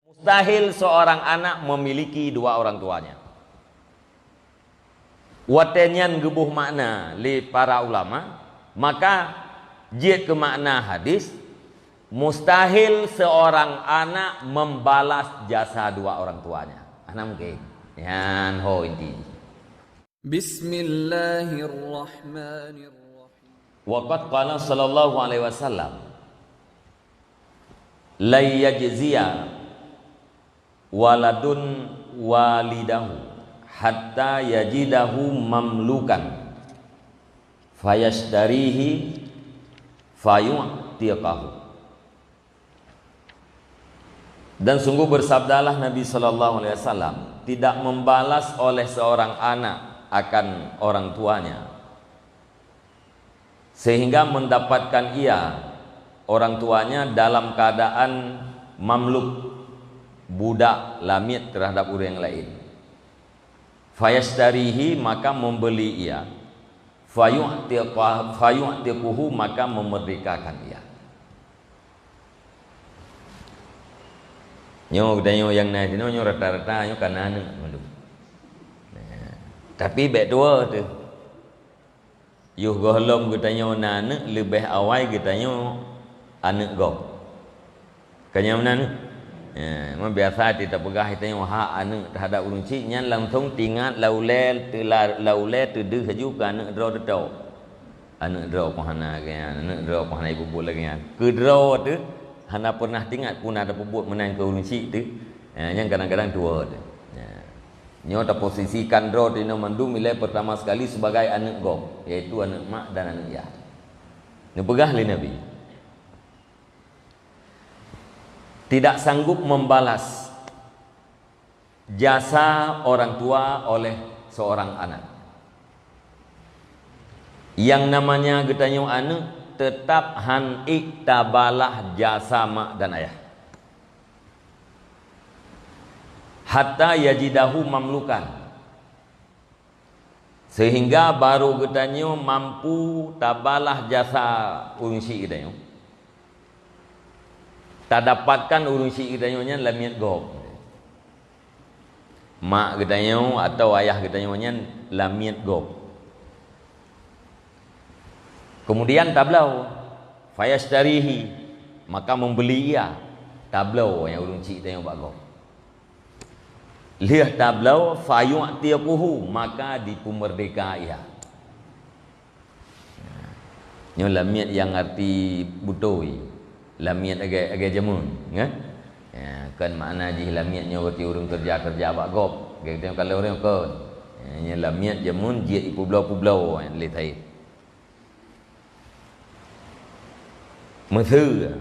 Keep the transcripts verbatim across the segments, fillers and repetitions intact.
Mustahil seorang anak memiliki dua orang tuanya. Watée nyan geuboh makna lé para ulama, maka jeuet keu makna hadis, mustahil seorang anak membalas jasa dua orang tuanya. Hana mungkin. Nyan ho inti. Bismillahirrahmanirrahim. Wa qad qala sallallahu alaihi wasallam, "La yajziya waladun walidahu hatta yajidahu mamlukan fayashtarihi fayu'tiqahu." Dan sungguh bersabdalah Nabi sallallahu alaihi wasallam, "Tidak membalas oleh seorang anak akan orang tuanya, sehingga mendapatkan ia, orang tuanya, dalam keadaan mamluk, budak lamiet terhadap ureuëng laén. Fayashtarihi, maka membeli ia, fayu'tiqa-, fayu'tiquhu, maka memerdekakan ia." Nyoe geutanyoe nyang na sinoe nyoe rata-rata nyoe ka na aneuëk mandum. Nah, tapi bék tuwoe teuh. Yoh gohlom geutanyoe na aneuëk, leubeh awai geutanyoe aneuëk gob. Ka nyan meunan? Ya, memang biasa teuh tapeugah geutanyoe hak aneuëk terhadap ureuëng chik nyan langsung teuingat lam ulée teu-, lam ulée teudeuh laju keu aneuëk droe teuh. Aneuëk droe pun hana lagée nyan, aneuëk droe pun hana jipeubuet lagée nyan. Keu droe teuh hana pernah teuingat peue na tapeubuet meunan keu ureuëng chik teuh. Ya, nyan kadang-kadang tuwoe teuh. Ya. Nyoe taposisikan droe teuh inoe mandum ilée pertama sekali sebagai aneuëk gob, yaitu aneuëk mak dan aneuëk yah. Neupeugah lé Nabi, "Tidak sanggup membalas jasa orang tua oleh seorang anak." Yang namanya geutanyoe aneuëk tetap han ék tabalah jasa mak dan ayah. Hatta yajidahu mamlukan. Sehingga baru geutanyoe mampu tabalah jasa ureuëng chik geutanyoe. Tadapatkan ureuëng chik geutanyoe nyan lamiet gob. Mak geutanyoe atau ayah geutanyoe nyan lamiet gob. Kemudian tabloe, fayashtarihi, maka membeli ia. Tabloe nyang ureuëng chik geutanyoe bak gob. Lheueh tabloe, fayu'tiquhu, maka dipeumerdeka ia. Nyoe lamiet nyang arti beutôi, lamiet lagée, lagée jameun, kan? Ya, kon makna jih lamiet nyoe berarti ureuëng keureuja-keureuja bak gob. Lagée geutanyoe kalon ureuëng kon. Ya, nyoe lamiet jameun jeuet jipeubloe-peubloe, ya, lé Said. Meuseu.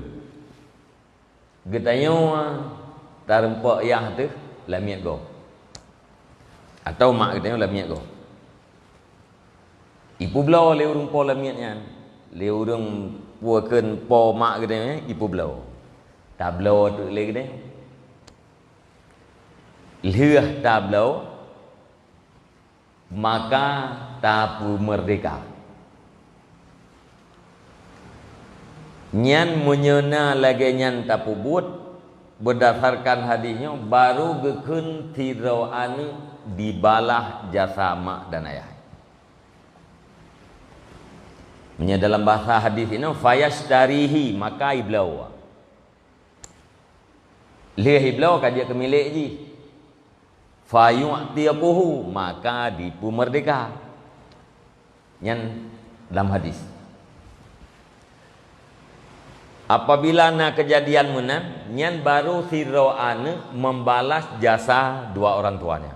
Geutanyoe tarumpok yah teuh lamiet gob. Atau mak geutanyoe lamiet gob. Ipeubloe lé ureuëng po lamiet nyan. Lé ureuëng po kheun po mak geutanyoe nyan ipeubloe. Tabloe teuk lé geutanyoe. Lheueh tabloe, maka tapeumerdeka. Nyan meunyoe na lagée nyan tapeubuet, beurdasarkan hadis nyoe, baru geukheun sidroe aneuëk dibalah jasa mak dan ayah. Meunyoe dalam bahasa hadis inoe, fayashtarihi, maka ibloe. Lheueh ibloe ka jeuet keu milék jih. Fayu'tiquhu, maka dipeumerdeka. Nyan lam hadis. Apabila na keujadian meunan, nyan baru sidroe aneuëk membalas jasa dua orang tuanya.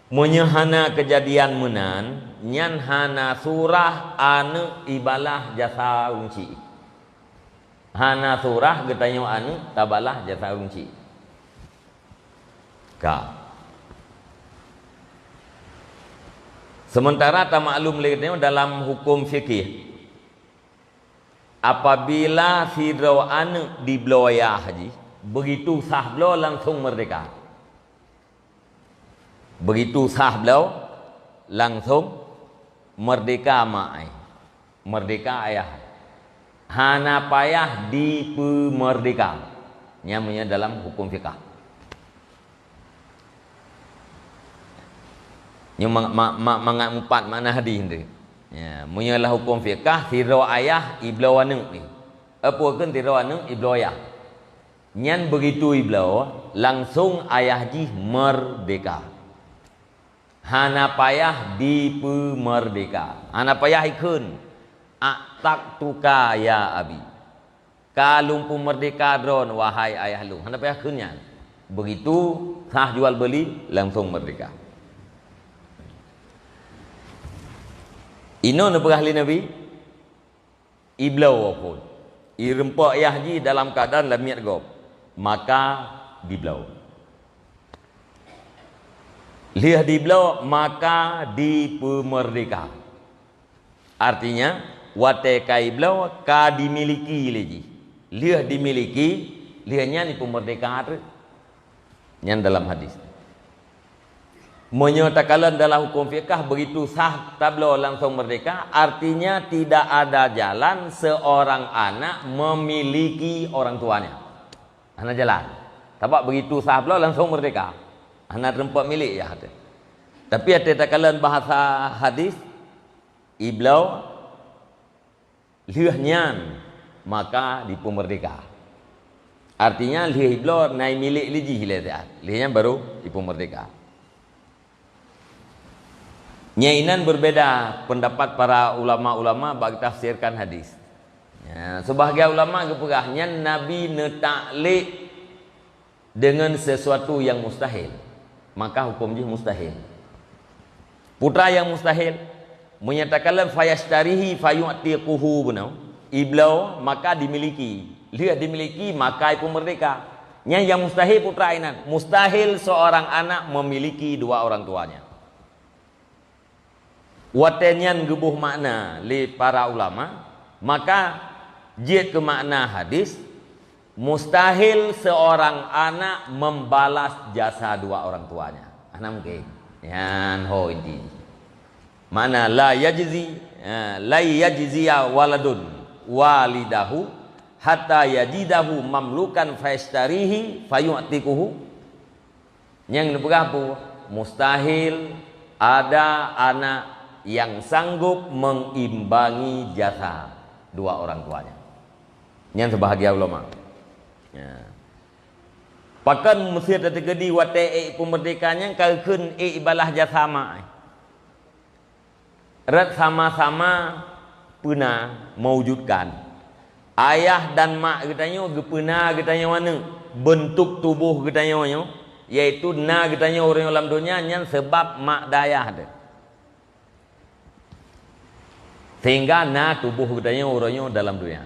Meunyoe hana keujadian meunan, nyan hana surah aneuëk ibalah jasa ureuëng chik. Hana surah geutanyoe aneuëk tabalah jasa ureuëng chik. Ka. Sementara tamaklum lé geutanyoe dalam huköm fikih, apabila sidroe aneuëk dibloe yah jih, begitu sah bloe langsung merdeka. Begitu sah bloe, langsung merdeka mak ai. Merdeka ayah. Hana payah dipeumerdeka. Nyan meunyoe dalam huköm fiqah. Nyoe ma-, ma-, ma-, mangat mupat makna hadis tu. Ya, meunyoe lam huköm fiqah, sidroe ayah ibloe aneuk ni. Apa kheun sidroe aneuk ibloe ayah? Nyan begitu ibloe, langsong ayah jih merdeka. Hana payah dipeumerdeka. Hana payah ikheun, "A'taqtuka ya abi." Ka lôn peumeurdeka droen, wahai ayah lôn. Hana payah kheun nyan. Begitu sah jual beuli, langsong meurdeka. Inoe neupeugah lé Nabi, ibloe phon. Ireumpok yah jih dalam keuadaan lamiet gob. Maka dibloe. Lheueh dibloe, maka dipeumeurdeka. Artinya, watée ka ibloe ka dimiliki lé jih. Lheueh dimiliki, lheueh nyan dipeumeurdeka treuk. Nyan dalam hadis. Meunyoe takalon dalam huköm fikah, begitu sah tabloe langsong meurdeka, artinya tidak ada jalan seorang anak memiliki orang tuanya. Hana jalan. Sabab begitu sah bloe langsong meurdeka. Hana teurumpok milék yah teuh. Tapi watée takalon bahasa hadis, ibloe lheueh nyan maka dipeumeurdeka. Artinya lheueh ibloe na imilék lé jih ilée siat. Lheueh nyan barô dipeumeurdeka. Nyan inan berbeda pendapat para ulama-ulama bak geutafsirkan hadis. Ya, sebahagian ulama geupeugah nyan Nabi neutaklek dengan sesuatu yang mustahil, maka huköm jih mustahil. Peue treuk nyang mustahil, meunyoe takalon fayashtarihi fayu'tiquhu bunoe, ibloe maka dimiliki, lheueh dimiliki maka ipeumeurdeka. Nyan nyang mustahil peue treuk inan, mustahil seorang anak memiliki dua orang tuanya. Watée nyan geuboh makna lé para ulama, maka jeuet keu makna hadis, mustahil seorang anak membalas jasa dua orang tuanya. Hana mungken. Nyan ho inti. Makna la yajzi, eh, la yajziya waladun walidahu hatta yajidahu mamlukan fayashtarihi fayu'tiquhu. Nyang neupeugah peue? Mustahil ada anak yang sanggup mengimbangi jasa dua orang tuanya. Nyan sebahagian ulama. Ya. Pakon meusé tateukeudi watée ék peumeurdeka nyan ka geukheun ék ibalas jasa mak. Rot sama-sama peuna mewujudkan. Ayah dan mak geutanyoe geupeuna geutanyoe aneuk, beuntuk tuboh geutanyoe nyoe, yaitu na geutanyoe uroe nyoe lam donya nyan sabab mak dan ayah teuh. Sehingga na tuboh geutanyoe uroe nyoe dalam donya.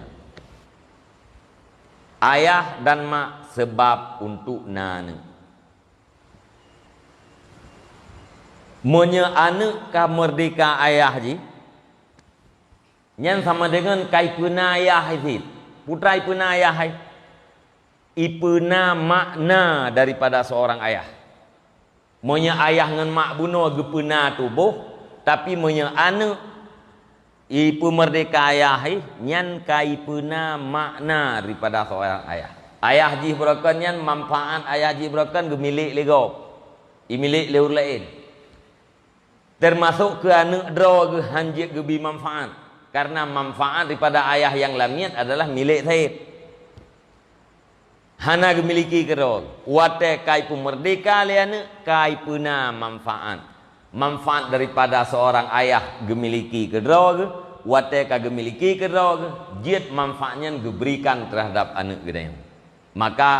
Ayah dan mak sabab untuk na aneuk. Meunyoe aneuk ka meurdeka ayah jih, nyan sama deungon ka ipeuna ayah hai cit. Peue treuk ipeuna ayah hai? Ipeuna makna daripada seorang ayah. Meunyoe ayah ngon mak bunoe geupeuna tuboh, tapi meunyoe aneuk ipeumeurdeka ayah jih, nyan ka ipeuna makna daripada seorang ayah. Ayah jih beurokon nyan, manfaat ayah jih beurokon geumilék lé gob, imilék lé ureuëng laén. Teumasok keu aneuk droe geuh hán jeuet geubi manfaat, kareuna manfaat daripada ayah nyang lamiet adalah milék saet. Hana geumiliki keudroe. Watée ka ipeumeurdeka lé aneuk, ka ipeuna manfaat. Manfaat daripada seorang ayah geumiliki keudroe geuh, watée ka geumiliki keudroe geuh, jeuet manfaat nyan geuberikan teuhadap aneuk geutanyoe. Maka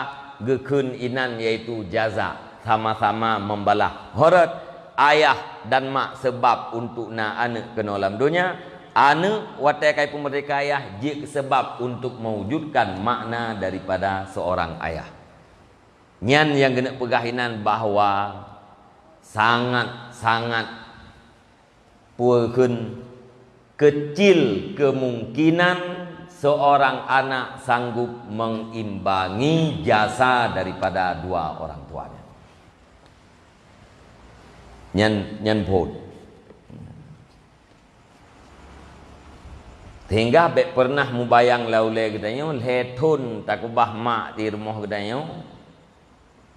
geukheun inan yaitu jaza, sama-sama membalah. Horot ayah dan mak sebab untuk na aneuk keunoe lam donya, aneuk watée ka ipeumeurdeka ayah jeuet keu sebab untuk mewujudkan makna daripada seorang ayah. Nyan nyang geuneuk peugah inan bahwa sangat-sangat peue kheun kecil kemungkinan seorang anak sanggup mengimbangi jasa daripada dua orang tuanya. Nyan, nyan phon. Sehingga bék pernah mubayang lam ulée geutanyoe lhée thon takeubah mak di rumoh geutanyoe.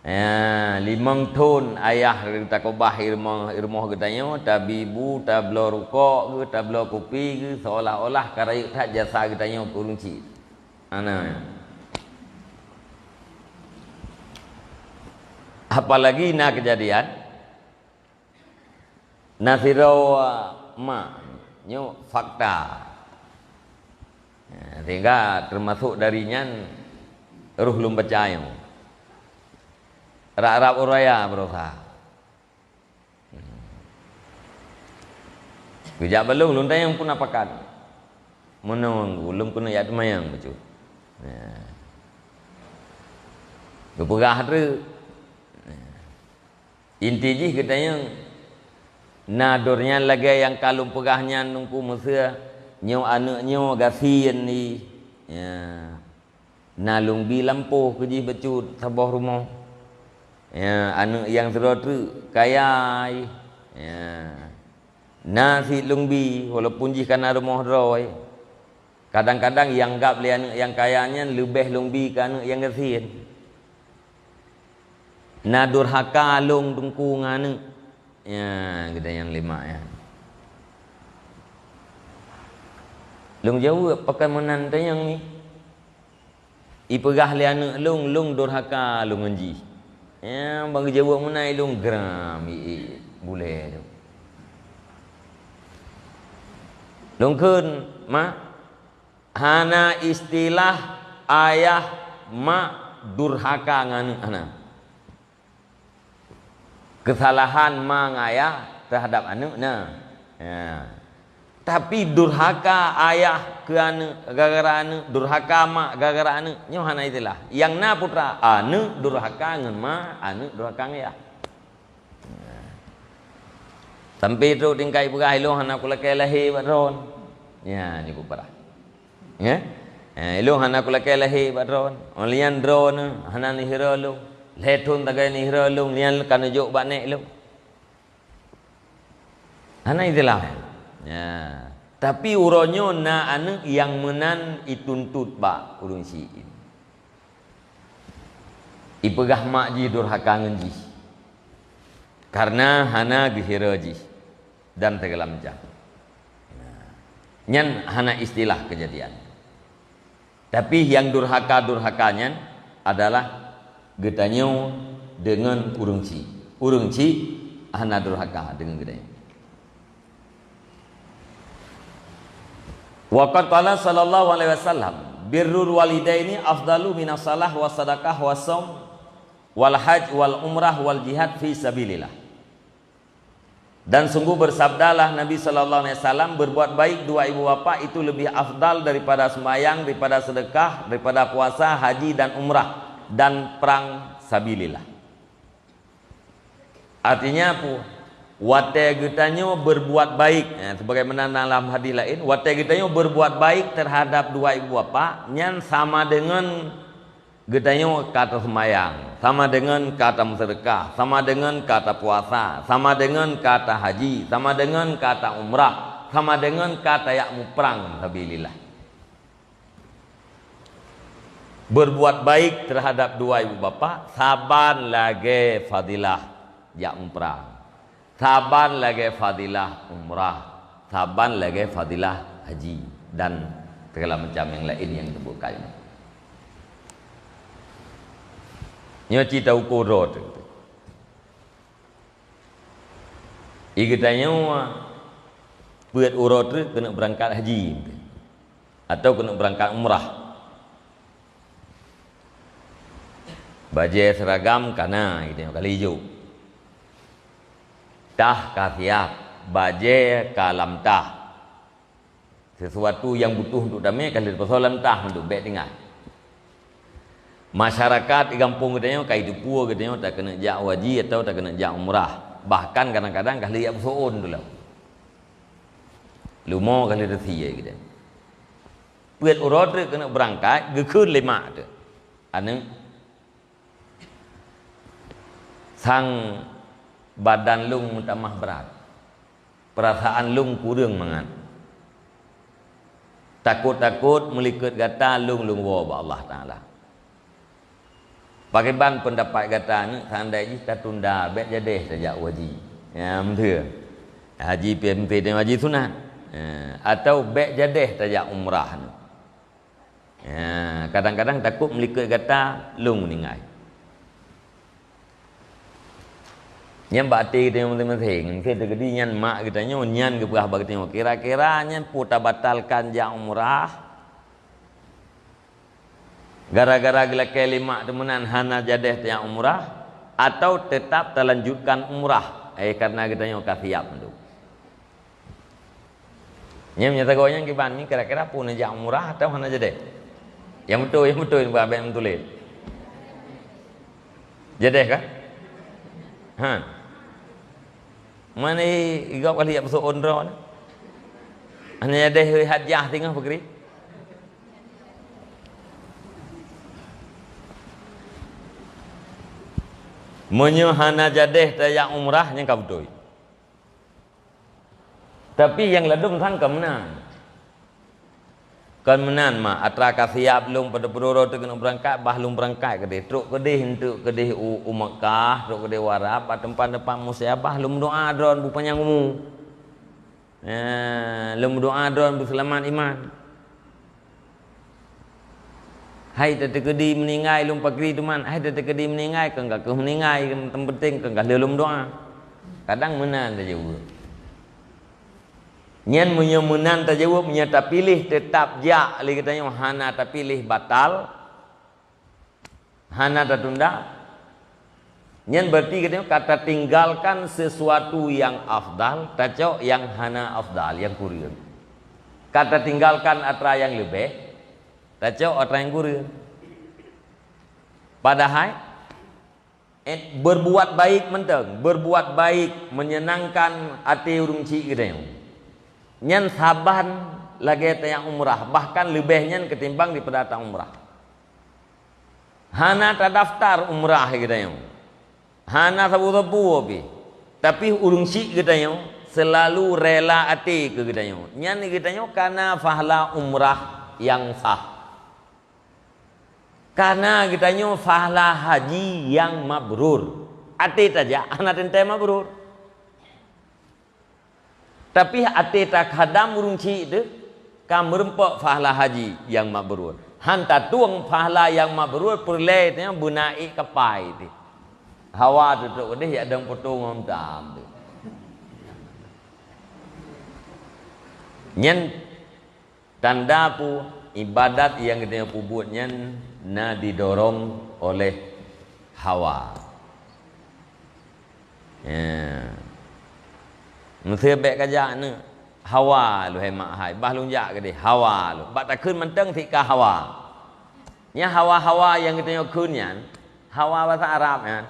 Ya, limong thon ayah takeubah i rumoh, i rumoh geutanyoe, tabi bu, tabloe rukok geuh, tabloe kupi geuh, seolah-olah ka rayeuk that jasa geutanyoe keu ureuëng chik. Hana. Apalagi na keujadian, na sidroe mak, nyoe fakta. Ya, sehingga teumasok dari nyan roh lôn baca nyoe. Rab-rab uroe raya baroesa. Geujak bak lôn, lôn tanyong peue na pakat. Meunoe ulôn keuneuk jak teumayang bacut. Ya. Geupeugah treuk. Inti jih geutanyong, na dor nyan lagée nyang ka lôn peugah nyan Teungku Meuseu, nyoe aneuëk nyoe gasien jih. Ya. Na lôn bi lampôh keu jih bacut saboh rumoh. Ya, aneuëk nyang sidroe treuk kaya jih. Ya. Na cit lôn bi, walaupun jih ka na rumoh droe. Kadang-kadang nyang gab lé aneuëk nyang kaya nyan leubeh lôn bi keu aneuëk nyang gasien. Na durhaka lôn Teungku ngon aneuëk. Ya, geuda nyang lima ya. Lôn jaweueb, pakon meunan tanyong nyoe? Ipeugah lé aneuëk lôn, lôn durhaka lôn ngon jih. Ya, ban geujaweueb meunan lôn geram, i, i, bulée lôn. Lôn kheun, "Mak, hana istilah ayah mak durhaka ngon aneuëk, hana." Keusalahan ma ngon ayah teuhadab aneuëk na. Ya. Tapi durhaka ayah keu aneuëk gara-gara aneuëk, durhaka mak gara-gara aneuëk, nyoe hana istilah. Nyang na putra, aneuëk durhaka ngon ma, aneuëk durhaka ngon ayah. Ya. Sampai trok tingkat peugah, "Ilôn hana kulakée lahé bak droen." Ya, nyoe peue parah. Ya? Eh, ilôn hana kulakée lahé bak droen. Óh lheueh nyan droeneuh hana neuhira lôn. Lhée thon sagai neuhira lôn, lheueh nyan ka neujok bak nék lôn. Hana istilah. Ya. Tapi uroe nyoe na aneuëk nyang meunan ituntot bak ureuëng syiek. Ipeugah mak jih durhaka ngon jih. Kareuna hana geuhira jih. Dan segala macam. Nah, nyan hana istilah keujadian. Tapi nyang durhaka-durhaka nyan adalah geutanyoe deungon ureuëng chik. Ureuëng chik hana durhaka deungon geutanyoe. Wa qad qala sallallahu alaihi wasallam, "Birrul walidaini afdalu minas shalah was sadaqah was shaum wal hajj wal umrah wal jihad fi sabilillah." Dan sungguh bersabdalah Nabi sallallahu alaihi wasallam, "Berbuat baik dua ibu bapak itu lebih afdal daripada sembahyang, daripada sedekah, daripada puasa, haji dan umrah, dan perang sabilillah." Artinya apa? Watée geutanyoe berbuat baik, eh, sebagaimana dalam hadis lain, watée geutanyoe berbuat baik terhadap dua ibu bapak, nyan sama dengan geutanyoe ka taseumayang, sama deungon ka tameuseudeukah, sama deungon ka tapuasa, sama deungon ka tahaji, sama deungon ka taumrah, sama deungon ka tajak muprang sabilillah. Berbuat baik terhadap dua ibu bapa saban lagée fadilah jak muprang. Saban lagée fadilah umrah, saban lagée fadilah haji, dan segala macam nyang laén nyang disebutkan. Nyoe cit ta uko droe teuh. I geutanyoe peuet uroe treuk keuneuk beurangkat haji atau keuneuk beurangkat umrah. Bajée seuragam ka na, geutanyoe ka lheueh jok. Tah ka siab, bajée ka lam tah. Sesuatu nyang butuh untuk damé ka lheueh teupeusôh lam tah untuk bék tinggai. Masyarakat di gampông geutanyoe ka jiteupeue geutanyoe takeuneuk jak haji atau takeuneuk jak umrah. Bahkan kadang-kadang ka lheueh jak peusoon tulông. Leumo ka lheueh teusie geutanyoe. Peuet uroe treuk keuneuk beurangkat, geukheun lé mak teuh, "Aneuëk, sang badan lôn meutamah brat, peurasaan lôn kureueng mangat. Takot-takot meulikot gata lôn, lôn woe bak Allah Taala. Pakriban peundapat gata nyoe, seandai jih tatunda, bék jadéh tajak u haji? Ya, beutôi. Haji P M P dan haji sunat. Ya, atau bék jadéh tajak umrah nyoe. Ya, kadang-kadang takot meulikot gata lôn meuninggai. Nyan bak até geutanyoe maséng-maséng. Keu teukeudi nyan mak geutanyoe, nyan geupeugah bak geutanyoe, kira-kira nyan peue tabatalkan jak umrah? Gara-gara geulakée lé mak teumeunan hana jadéh tajak umrah, atau teutap talanjutkan umrah, eh, kareuna geutanyoe ka siab mandum. Nyan meunyoe tagoe nyan kiban ni kira-kira peue neujak umrah atau hana jadéh? Nyang beutôi, nyang beutôi, bah bék meutuléh. Jadéh kan? Ha. Mana i-, igop kali jak peusoe droe ni? Hana jadéh hei hajah singoh peugri. Meunyoe hana jadéh tajak umrah, nyan ka beutôi. Tapi nyang ladôm sang ka meunan. Kon meunan, mak, atra ka siab lôn, padub-padub droe teuh keuneuk beurangkat, bah lôn beurangkat keudeh. Trok keudeh, enteuk keudeh u, u Meukah, trok keudeh u Arab, bak teumpat-teumpat musajabah, lôn meudoa droe beupanyang umu. Eh, lôn meudoa droe beuseulamat iman. Hai tateukeudi meuninggai lôn pakri teuma, hai tateukeudi meuninggai, kon ka kheueh meuninggai, nyang penting kon ka lheueh lôn meudoa. Kadang meunan tajaweueb. Nyan meunyoe meunan tajaweueb, meunyoe tapiléh teutap jak lé geutanyoe, hana tapiléh batal, hana tatunda, nyan berarti geutanyoe ka tatinggalkan sesuatu nyang afdal, tacok nyang hana afdal, nyang kureueng. Ka tatinggalkan atra nyang leubeh, tacok atra nyang kureueng. Padahai, eh, berbuat baik mantong, berbuat baik menyenangkan até ureuëng chik geutanyoe. Nyan saban lagée tajak umrah, bahkan leubeh nyan ketimbang daripada tajak umrah. Hana tadaftar umrah geutanyoe. Hana sapeue-sapeue pih. Tapi ureuëng chik geutanyoe seulalu rela até keu geutanyoe. Nyan geutanyoe kana pahala umrah nyang sah. Kana geutanyoe pahala haji nyang mabrur. Até tajak hana teuntée mabrur. Tapi até takhadam ureuëng chik teuh ka meureumpok pahala haji nyang mabrur. Han tatueng pahala nyang mabrur peureulée tanyoe beuna ék kapai teuh. Hawa teuh trok keudeh jak dong poto ngon tam teuh. Nyan tanda peue? Ibadat nyang geutanyoe peubuet nyan na didorong oleh hawa. Ya. Meusé bék kajak neuk hawa lôn hai mak hai, bah lôn jak keudeh hawa lôn. Bak takheun mantong sit ka hawa. Nyan hawa-hawa nyang geutanyoe kheun nyan, hawa basa Arab nyan.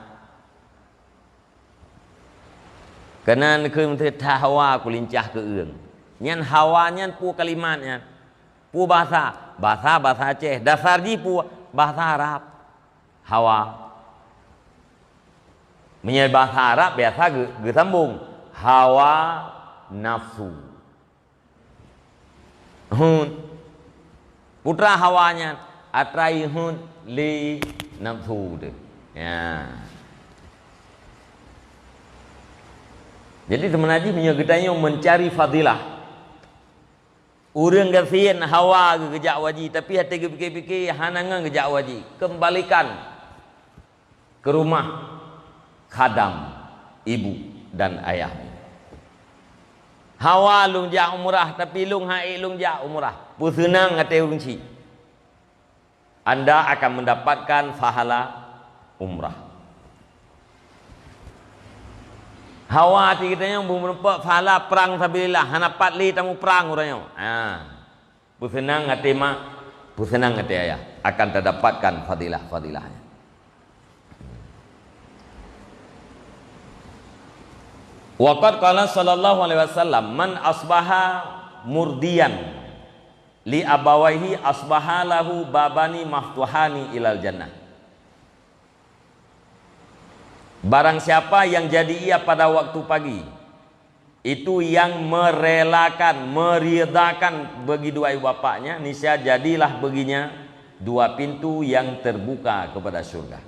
Keunan kheun meusé that hawa kulincah keu-eueng. Nyan hawa nyan peue kalimat nyan? Peue basa? Basa, basa Aceh. Dasar jih peue? Basa Arab. Hawa. Meunyoe basa Arab biasa geu-, geusambong. Hawa nafsu. Hud. Putra hawa nyan atra ihud lé nafsu teuh. Ya. Jadi seubeuna jih meunyoe geutanyoe meucari fadilah, ureuëng gasien hawa geuh geujak u haji, tapi até geupike-pike hana ngon geujak u haji. Keumbalikan keu rumoh khadam ibu dan ayah. Hawa lôn jak umrah, tapi lôn han ék lôn jak umrah. Peuseunang até ureuëng chik. Anda akan mendapatkan pahala umrah. Hawa até geutanyoe beumeurumpok pahala prang sabilillah, hana pat lé tamuprang uroe nyoe. Ha. Peuseunang até mak, peuseunang até ayah, akan tadapatkan fadilah-fadilahnya. Wa qad qala sallallahu alaihi wasallam, "Man asbaha murdiyan li abawaihi asbaha lahu babani maftuhani ilal jannah." Barang siapa yang jadi ia pada waktu pagi, Itu yang merelakan, meridhakan bagi dua ibu bapaknya, niscaya jadilah baginya dua pintu yang terbuka kepada syurga.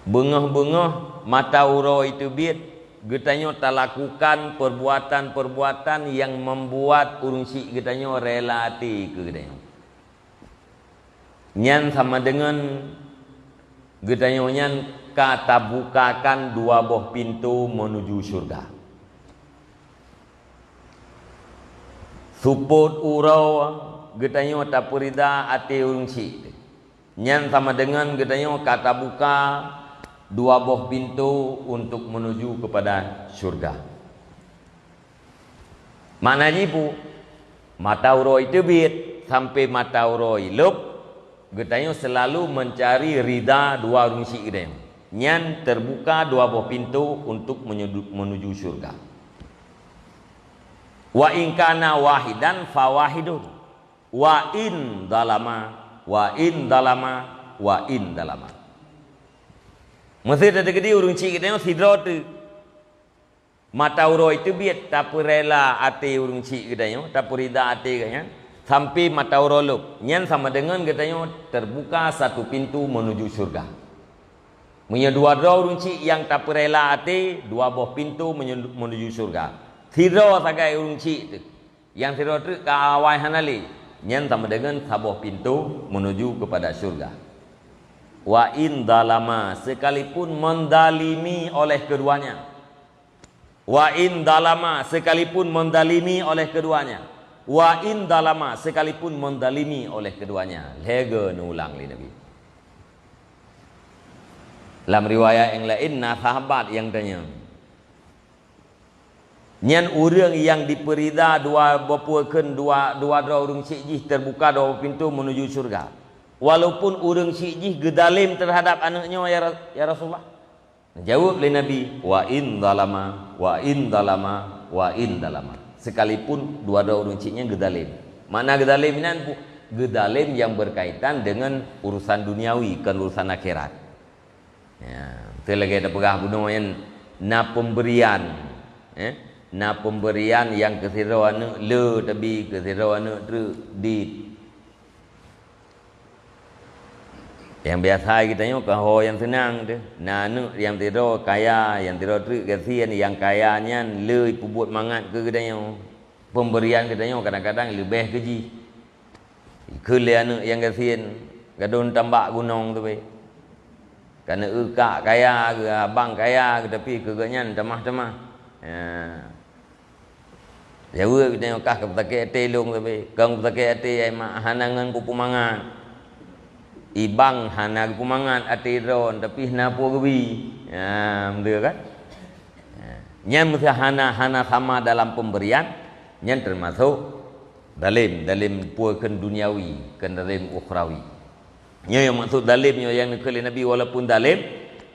Beungoh-beungoh mata uroe teubiet, geutanyoe talakukan perbuatan-perbuatan yang membuat ureuëng syiek geutanyoe rela até keu geutanyoe. Nyan sama deungon geutanyoe nyan ka tabukakan dua boh pintoe meunuju syurga. Seupôt uroe geutanyoe tapeurida até ureuëng syiek, nyan sama deungon geutanyoe ka tabuka dua boh pintoe untuk meunuju keupada syurga. Makna jih peue? Mata uroe teubiet sampai mata uroe lhôb, geutanyoe seulalu meucari rida dua ureuëng syiek geutanyoe. Nyan teubuka dua boh pintoe untuk meunyu-, meunuju syurga. Wa in kana wahidan fa wahidun. Wa in zalama, wa in zalama, wa in zalama. Meusé tateukeudi ureuëng syiek geutanyoe sidroe teuk. Mata uroe teubiet tapeurela até ureuëng syiek geutanyoe, tapeurida até geuhnyan, sampai mata uroe lhôb. Nyan sama deungon geutanyoe teubuka satu pintoe meunuju syurga. Meunyoe dua droe ureuëng syiek nyang tapeurela até, dua boh pintoe meunyu-, meunuju syurga. Sidroe sagai ureuëng syiek teuk, nyang sidroe teuk ka awai hana lé, nyan sama deungon saboh pintoe meunuju keupada syurga. Wa in zalama, sekalipun mendalimi oleh keduanya. Wa in zalama, sekalipun mendalimi oleh keduanya. Wa in zalama, sekalipun mendalimi oleh keduanya. Lhèe geuh neuulang lé Nabi. Lam riwayat nyang laén na sahabat nyang tanyong, nyan ureuëng nyang dipeurida dua boh peue kheun dua, dua droe ureuëng syiek jih teubuka dua boh pintoe meunuju syurga. Walaupun ureuëng syiek jih geudalém teuhadap aneuëk nyoe, ya Ra-, ya Rasulullah. Jaweueb lé Nabi, "Wa in zalama, wa in zalama, wa in zalama." Sekalipun dua droe ureuëng syiek nyan geudalém. Makna geudalém nyan pu-, geudalém nyang berkaitan dengan urusan duniawi, kon urusan akhirat. Ya, beutôi lagée tapeugah bunoe nyan na pemberian, eh, na pemberian nyang keu sidroe aneuëk le tabi, keu sidroe aneuëk treuk dit. Nyang biasa geutanyoe keu ho nyang seunang teuh. Na aneuëk nyang sidroe kaya, nyang sidroe treuk gasien, nyang kaya nyan le peubuet mangat keu geutanyoe. Pemberian geutanyoe kadang-kadang leubeh keu jih. Ikheun lé aneuëk nyang gasien, gadôh tambak gunong teuh beh. Ka neueu kak kaya geuh, abang kaya geuh, tapi keu geuhnyan tamah-tamah. Ya. Jaweueb geutanyoe, "Kah keupeusakét até lôn sabe." "Kon keupeusakét até, ai mak, hana ngon kupeumangat. Ibang hana geupeumangat até droen, tapi hana peue geubi." Ha, beutôi kan? Ha, nyan meuseuhana, hana sama dalam pemberian, nyan teumasok dalem, dalem peue kheun duniawi, kon dalem ukhrawi. Nyoe nyang maksud dalem nyoe nyang neukheun lé Nabi, walaupun dalem,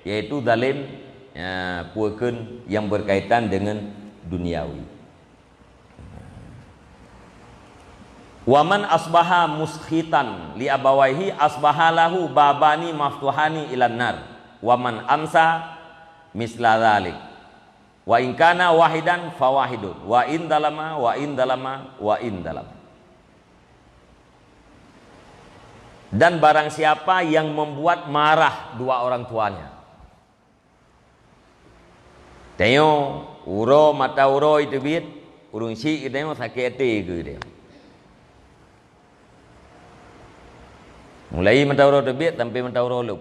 yaitu dalem, ya, peue kheun nyang berkaitan dengan duniawi. "Wa man asbaha muskhitan li abawaihi asbaha lahu babani maftuhani ilan nar, wa man amsa misla dzalik. Wa in kana wahidan fa wahidun, wa in dalama, wa in dalama, wa in dalama." Dan barang siapa yang membuat marah dua orang tuanya. Tanyoe, uroe mata uroe teubiet, ureuëng syiek geutanyoe sakét até keu geutanyoe. Mulai mata uroe teubiet sampai mata uroe lhôb.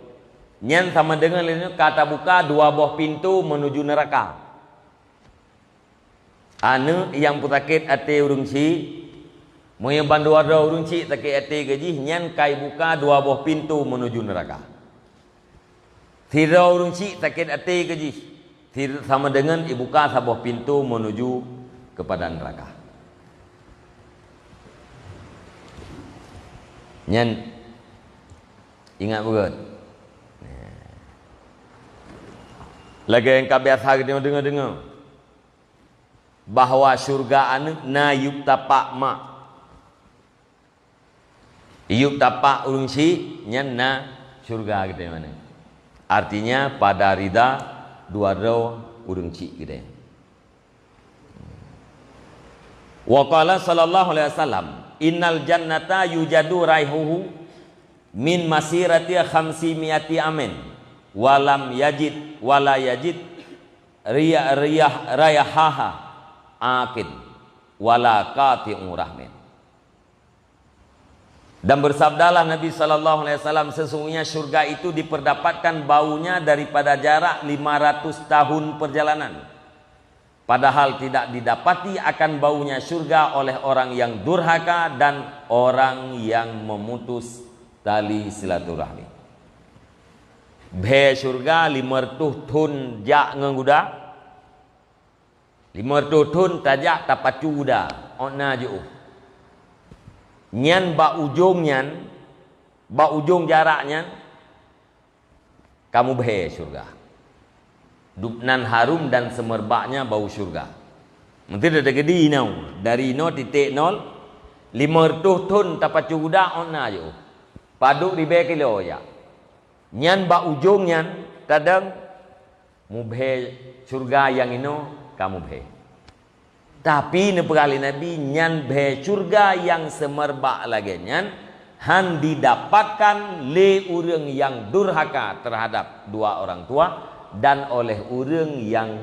Nyan sama deungon lé nyoe ka tabuka dua boh pintoe meunuju neuraka. Aneuëk nyang peusakét até ureuëng syiek, meunyoe bandua droe ureuëng syiek sakét até keu jih, nyan ka ibuka dua boh pintoe meunuju neuraka. Sidroe ureuëng syiek sakét até keu jih, sid-, sama deungon ibuka saboh pintoe meunuju keupada neuraka. Nyan ingat beugét. Lagée nyang ka biasa geutanyoe deungoe-deungoe, bahwa syeuruga aneuëk na yup tapak mak. Yup tapak ureuëng syiek nyan na syeuruga geutanyoe aneuëk. Artinya, pada rida dua droe ureuëng chik keudeh. Wa qala sallallahu alaihi wasallam, "Innal jannata yujadu raihuhu min masirati khamsi mi'ati amin, wa lam yajid, wa la yajid riya-, riya-, raihaha aqin, wa la qati'u rahmin." Dan bersabdalah Nabi sallallahu alaihi wasallam, "Sesungguhnya syurga itu diperdapatkan baunya daripada jarak lima ratus tahun perjalanan. Padahal tidak didapati akan baunya syurga oleh orang yang durhaka dan orang yang memutus tali silaturahmi." Bhée syurga lima reutôh thon jak ngon guda, lima reutôh thon tajak tapacu guda, ôn na jiôh. Nyan bak ujong nyan, bak ujong jarak nyan, ka mubhée syurga. Dub nan harum dan seumerbaknya bau syurga. Meuteudeh teugeudi inoe, dari inoe titek nol, lima reutôh thon tapacu guda, ôn na jiôh. Padub ribée kilo jak. Nyan bak ujong nyan tadong mubhée syurga nyang inoe ka mubhée. Tapi neupeugah lé Nabi, nyan bhée syurga nyang seumerbak lagée nyan hán didapatkan lé ureuëng nyang durhaka terhadap dua orang tua dan oleh ureuëng nyang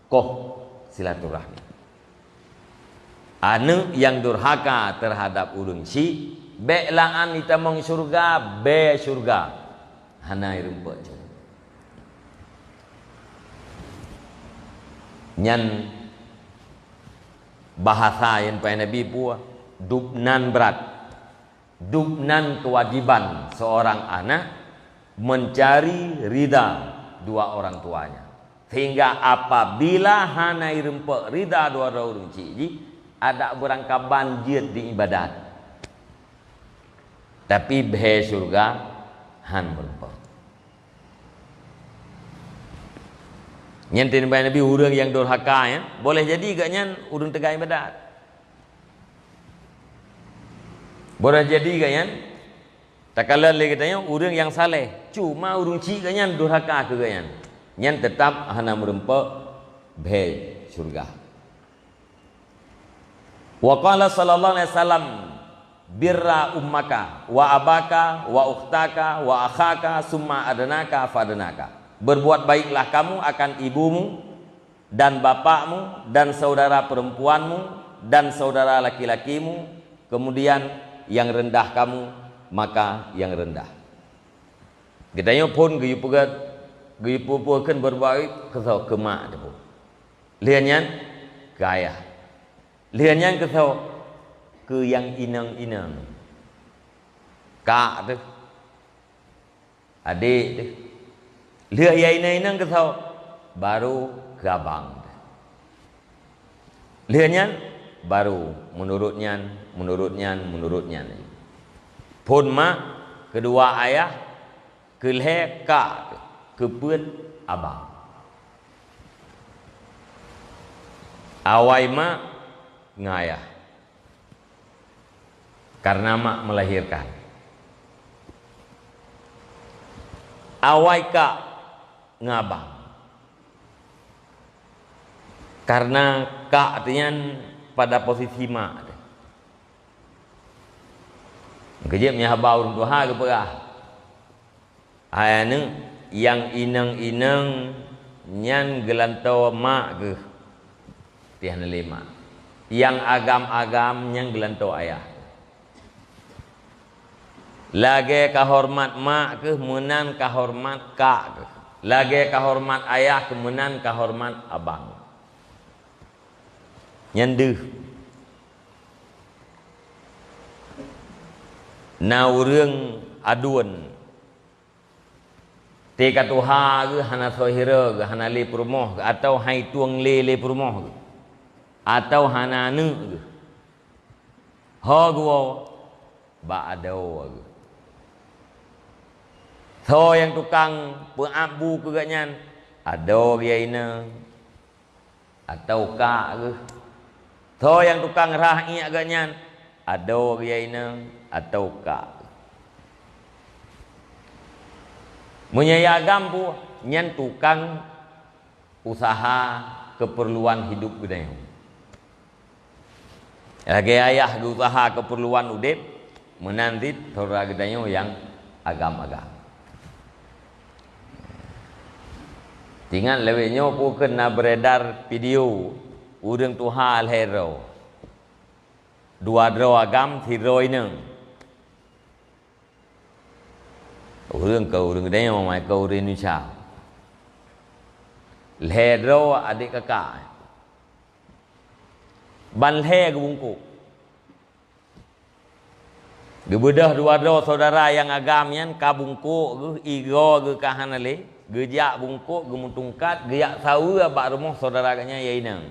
koh silaturahmi. Aneuëk nyang durhaka terhadap ureuëng chik, bék la'an jitamong syurga, bée syurga hana jirumpok cit. Nyan bahasa nyang pai Nabi peue, dub nan brat. Dub nan kewajiban seorang anak mencari ridha dua orang tuanya. Sehingga apabila hana jirumpok ridha dua droe ureuëng chik jih, adak beurangkaban jeuet di ibadat. Tapi bhée syurga hán meurumpok. Nyan teurimbai Nabi ureuëng nyang durhaka, ya. Boleh jadi gobnyan ureuëng teuga ibadat. Boleh jadi gobnyan takalon lé geutanyoe ureuëng nyang saleh, cuma ureuëng chik gobnyan durhaka keu gobnyan. Nyan teutab hana meurumpok bhée syurga. Wa qala sallallahu alaihi wasallam, "Birra ummaka, wa abaka, wa ukhtaka, wa akhaka, summa adnaka fadnaka." Berbuat baiklah kamu akan ibumu, dan bapakmu, dan saudara perempuanmu, dan saudara laki-lakimu, kemudian yang rendah kamu, maka yang rendah. Geutanyoe phon geuyue peugét, geuyue peue-peue kheun berbuat baik keu soe, keu mak teuh. Lheueh nyan keu ayah. Lheueh nyan keu soe, keu nyang inong-inong. Kak teuh. Adék teuh. Lheueh nyang inong-inong keu soe, baru keu abang teuh. Lheueh nyan baru meunurot nyan, meunurot nyan, meunurot nyan. Phon mak, keudua ayah, keu lhée kak, keu peuet abang. Awai mak ngon ayah, karena mak melahirkan. Awai kak ngon abang, karena kak teuh nyan pada posisi mak teuh. Keujeuet meunyoe haba ureuëng tuha geupeugah, hai aneuëk, nyang inong-inong nyan geulantoe mak geuh, pih hana lé mak. Nyang agam-agam nyan geulantoe ayah. Lagée kahoreumat mak geuh, meunan kahoreumat kak geuh. Lagée kahoreumat ayah geuh, meunan kahoreumat abang. Nyan deuh. Na ureuëng aduen, teuka tuha geuh hana soe hireue geuh, hana lé peurumoh geuh, atawa hai tueng lé lé peurumoh geuh, atawa hana aneuëk geuh. Ho geuwoe bak adoe geuh. Soe nyang tukang peuab bu keu gobnyan, adoe geuh inong, atawa kak geuh. Soe nyang tukang rhah iék gobnyan, adoe geuh inong, atawa kak geuh. Meunyoe agam bu, nyan tukang usaha keperluan hidup geutanyoe. Lagée ayah geuusaha keperluan udeb, meunan cit syedara geutanyoe nyang agam-agam. Ingat lawét nyoe peue kheun na beredar video ureuëng tuha lhée droe. Dua droe agam, sidroe inong. Ureuëng keu ureuëng geutanyoe, mai keu ureuëng Indonesia. Lhée droe adek kakak. Ban lhée geubungkôk. Geubeudôh dua droe syedara nyang agam nyan ka bungkôk geuh, igoe geuh ka hana lé, geujak bungkôk, geumeutungkat, geujak saweue bak rumoh syedara geuh nyan nyang inong.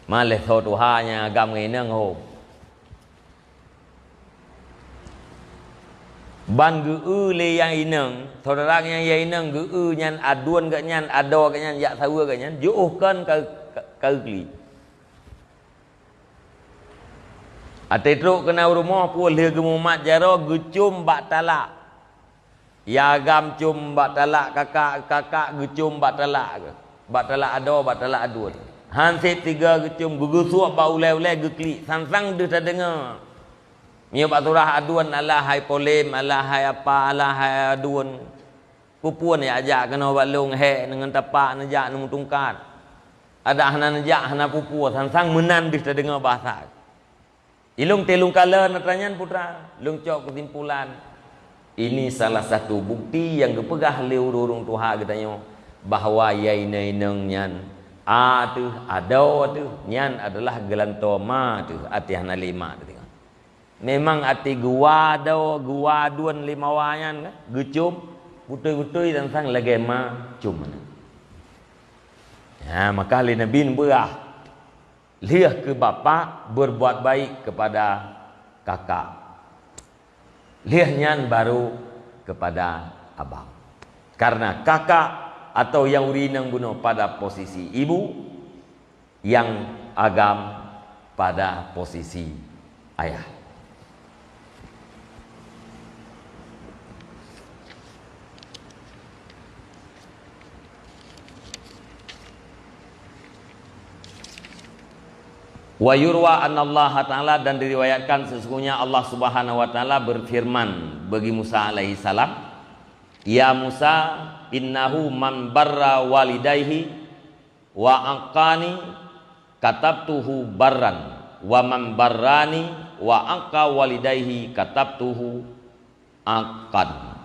Ma lhée soe tuha nyang agam ngon inong ho. Ban geu-eu lé nyang inong, syedara nyang, nyang inong geu-eu nyan aduen geuh nyan, adoe geuh nyan, jak saweue geuh nyan, jiôh kon ka, ka, ka geuklik. Até trok keunan u rumoh, peue lheueh geumumat jaroe, geucôm bak talak. Nyang agam com bak talak kakak, kakak geucôm bak talak, bak talak adoe, bak talak aduen. Han sép tiga geucôm, geugeusuek bak ulée-ulée geuklik, sang-sang deuh tadeungoe. Meunyoe bak surah aduen, alah hai polem, alah hai apa, alah hai aduen. Peue-peue nyang jak keunoe bak lôn hék ngon tapak neujak neumeutungkat. Adak hana neujak, hana peue-peue, sang-sang meunan deuh tadeungoe bahasa. Ilong teuh lôn kalon atra nyan, putra, lôn cok keusimpulan. Ini salah satu bukti nyang geupeugah lé ureuëng-ureuëng tuha geutanyoe bahwa nyang inong-inong nyan, a teuh, adoe teuh, nyan adalah geulantoe ma teuh, até hana lé ma teuh. Memang até geuwa adoe, geuwa aduen lé ma wa nyan, kan? Geucôm, beutôi-beutôi sang-sang lagée ma com meunan. Ha, maka lé Nabi neupeugah, lheueh keu bapak berbuat baik kepada kakak, lheueh nyan baru kepada abang. Karena kakak atau nyang ureuëng inong bunoe pada posisi ibu, nyang agam pada posisi ayah. Wa yurwa annallaha ta'ala, dan diriwayatkan sesungguhnya Allah Subhanahu wa Ta'ala berfirman bagi Musa alaihi salam, "Ya Musa, innahu man barra walidaihi wa aqani katabtuhu barran, wa man barrani wa aqa walidaihi katabtuhu aqan."